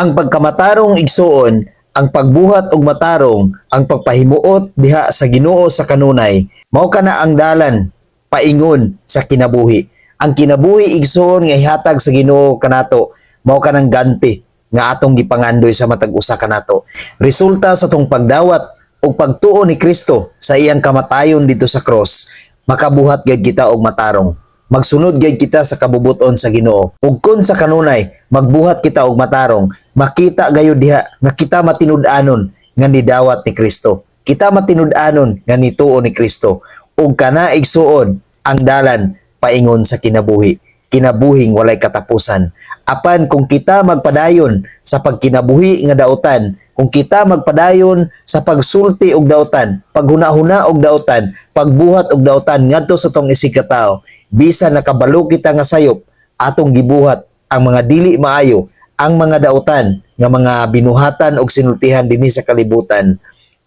Ang pagkamatarong, igsuon, ang pagbuhat og matarong, ang pagpahimuot diha sa Ginoo sa kanunay, mao kana ang dalan paingon sa kinabuhi. Ang kinabuhi, igsuon, nga ihatag sa Ginoo kanato, mao kanang ganti nga atong gipangandoy sa matag usa kanato. Resulta sa atong pagdawat ug pagtuo ni Kristo sa iyang kamatayon didto sa cross, makabuhat gyud kita og matarong. Magsunod gyud kita sa kabubuton sa Ginoo. Ug kun sa kanunay magbuhat kita og matarong, makita gayud diha nga kita matinud-anon nga nidawat ni Kristo. Kita matinud-anon nga nituo ni Kristo. Ug kana, igsuon, ang dalan paingon sa kinabuhi. Kinabuhing walay katapusan. Apan kung kita magpadayon sa pagkinabuhi nga dautan, kung kita magpadayon sa pagsulti og dautan, paghuna-huna og dautan, pagbuhat og dautan ngadto sa atong isigkatao, bisan nakabalo kita nga sayop, atong gibuhat ang mga dili maayo, ang mga dautan nga mga binuhatan og sinultihan dinhi sa kalibutan,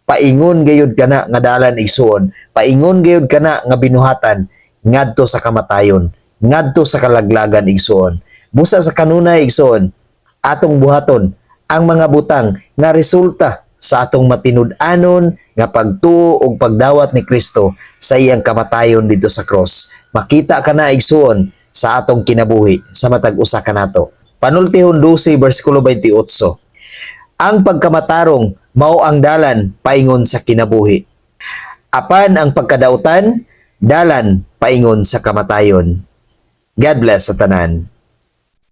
paingon gayud kana nga dalan, igsuon, paingon gayud kana nga binuhatan ngadto sa kamatayon, ngadto sa kalaglagan, igsuon. Busa sa kanunay, igsuon, atong buhaton ang mga butang nga resulta sa atong matinud-anon nga pagtuo ug pagdawat ni Kristo sa iyang kamatayon didto sa cross. Makita kana, igsuon, sa atong kinabuhi sa matag usa kanato. Panultihon 12 bersikulo 28. Ang pagkamatarong mao ang dalan paingon sa kinabuhi. Apan ang pagkadautan, dalan paingon sa kamatayon. God bless sa tanan.